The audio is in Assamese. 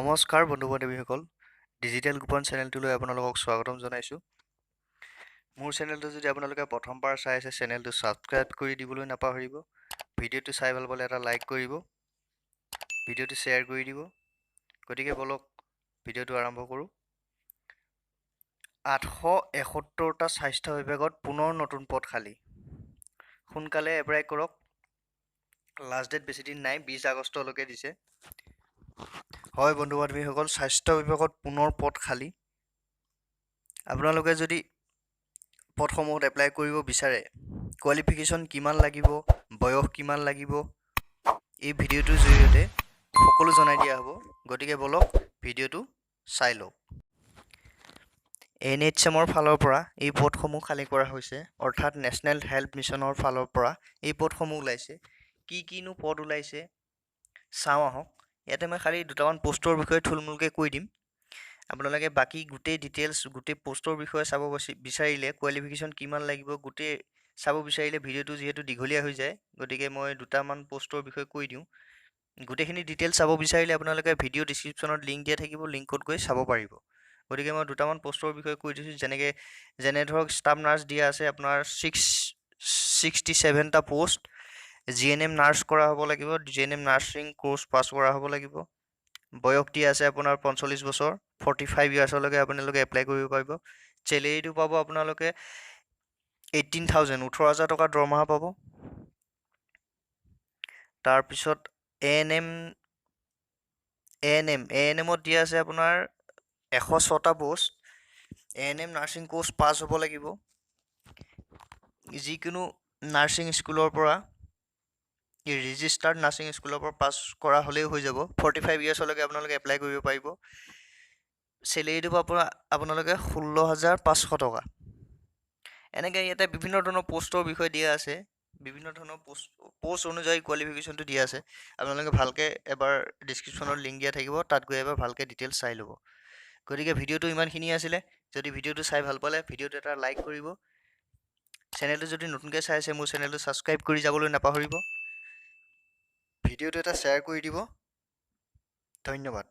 নমস্কাৰ বন্ধু বান্ধৱীসকল, ডিজিটেল গোপন চেনেলটোলৈ আপোনালোকক স্বাগতম জনাইছোঁ। মোৰ চেনেলটো যদি আপোনালোকে প্ৰথমবাৰ চাই আছে, চেনেলটো ছাবস্ক্ৰাইব কৰি দিবলৈ নাপাহৰিব। ভিডিঅ'টো চাই ভাল পালে এটা লাইক কৰিব, ভিডিঅ'টো শ্বেয়াৰ কৰি দিব। গতিকে ব'লক, ভিডিঅ'টো আৰম্ভ কৰোঁ। 871টা স্বাস্থ্য বিভাগত পুনৰ নতুন পদ খালী। সোনকালে এপ্লাই কৰক, লাষ্ট ডেট বেছি দিন নাই, 20 আগষ্টলৈকে দিছে। হয় বন্ধু বান্ধৱীসকল, স্বাস্থ্য বিভাগত পুনৰ পদ খালী। আপোনালোকে যদি পদসমূহত এপ্লাই কৰিব বিচাৰে, কোৱালিফিকেশ্যন কিমান লাগিব, বয়স কিমান লাগিব, এই ভিডিঅ'টোৰ জৰিয়তে সকলো জনাই দিয়া হ'ব। গতিকে ব'লক, ভিডিঅ'টো চাই লওক। এনএইচএমৰ ফালৰ পৰা এই পদসমূহ খালী কৰা হৈছে, অৰ্থাৎ নেশ্যনেল হেল্থ মিছনৰ ফালৰ পৰা এই পদসমূহ ওলাইছে। কি কিনো পদ ওলাইছে চাওঁ আহক। ইয়াতে মই খালী দুটামান পষ্টৰ বিষয়ে থুলমূলকৈ কৈ দিম। আপোনালোকে বাকী গোটেই ডিটেইলছ, গোটেই পষ্টৰ বিষয়ে চাব বিচাৰিলে, কোৱালিফিকেশ্যন কিমান লাগিব গোটেই চাব বিচাৰিলে, ভিডিঅ'টো যিহেতু দীঘলীয়া হৈ যায়, গতিকে মই দুটামান পষ্টৰ বিষয়ে কৈ দিওঁ। গোটেইখিনি ডিটেইলছ চাব বিচাৰিলে আপোনালোকে ভিডিঅ' ডিছক্ৰিপশ্যনত লিংক দিয়া থাকিব, লিংকত গৈ চাব পাৰিব। গতিকে মই দুটামান পষ্টৰ বিষয়ে কৈ দিছোঁ। যেনে ধৰক, ষ্টাফ নাৰ্ছ দিয়া আছে আপোনাৰ 667টা পষ্ট। জিএনএম নাৰ্ছ কৰা হ'ব লাগিব, জিএনএম নাৰ্ছিং কোৰ্চ পাছ কৰা হ'ব লাগিব। বয়স দিয়া আছে আপোনাৰ 45 বছৰ, 45 ইয়াৰ্ছলৈকে আপোনালোকে এপ্লাই কৰিব পাৰিব। চেলেৰিটো পাব আপোনালোকে 18,000, 18,000 টকা দৰমহা পাব। তাৰপিছত এএনএম, এএনএম, এএনএমত দিয়া আছে আপোনাৰ 106টা post. ANM nursing course পাছ হ'ব লাগিব, যিকোনো নাৰ্ছিং স্কুলৰ পৰা, ৰেজিষ্টাৰ্ড নাৰ্ছিং স্কুলৰ পৰা পাছ কৰা হ'লেও হৈ যাব। 45 ইয়াৰ্ছলৈকে আপোনালোকে এপ্লাই কৰিব পাৰিব। চেলেৰিটো পাব আপোনালোকে 16,500 টকা। এনেকৈ ইয়াতে বিভিন্ন ধৰণৰ পষ্টৰ বিষয়ে দিয়া আছে। বিভিন্ন ধৰণৰ পষ্ট অনুযায়ী কোৱালিফিকেশ্যনটো দিয়া আছে। আপোনালোকে ভালকৈ এবাৰ ডিছক্ৰিপশ্যনত লিংক দিয়া থাকিব, তাত গৈ এবাৰ ভালকৈ ডিটেইলছ চাই ল'ব। গতিকে ভিডিঅ'টো ইমানখিনিয়ে আছিলে। যদি ভিডিঅ'টো চাই ভাল পালে, ভিডিঅ'টো এটা লাইক কৰিব। চেনেলটো যদি নতুনকৈ চাই আছে, মোৰ চেনেলটো ছাবস্ক্ৰাইব কৰি যাবলৈ নাপাহৰিব। ভিডিঅ'টো এটা শ্বেয়াৰ কৰি দিব। ধন্যবাদ।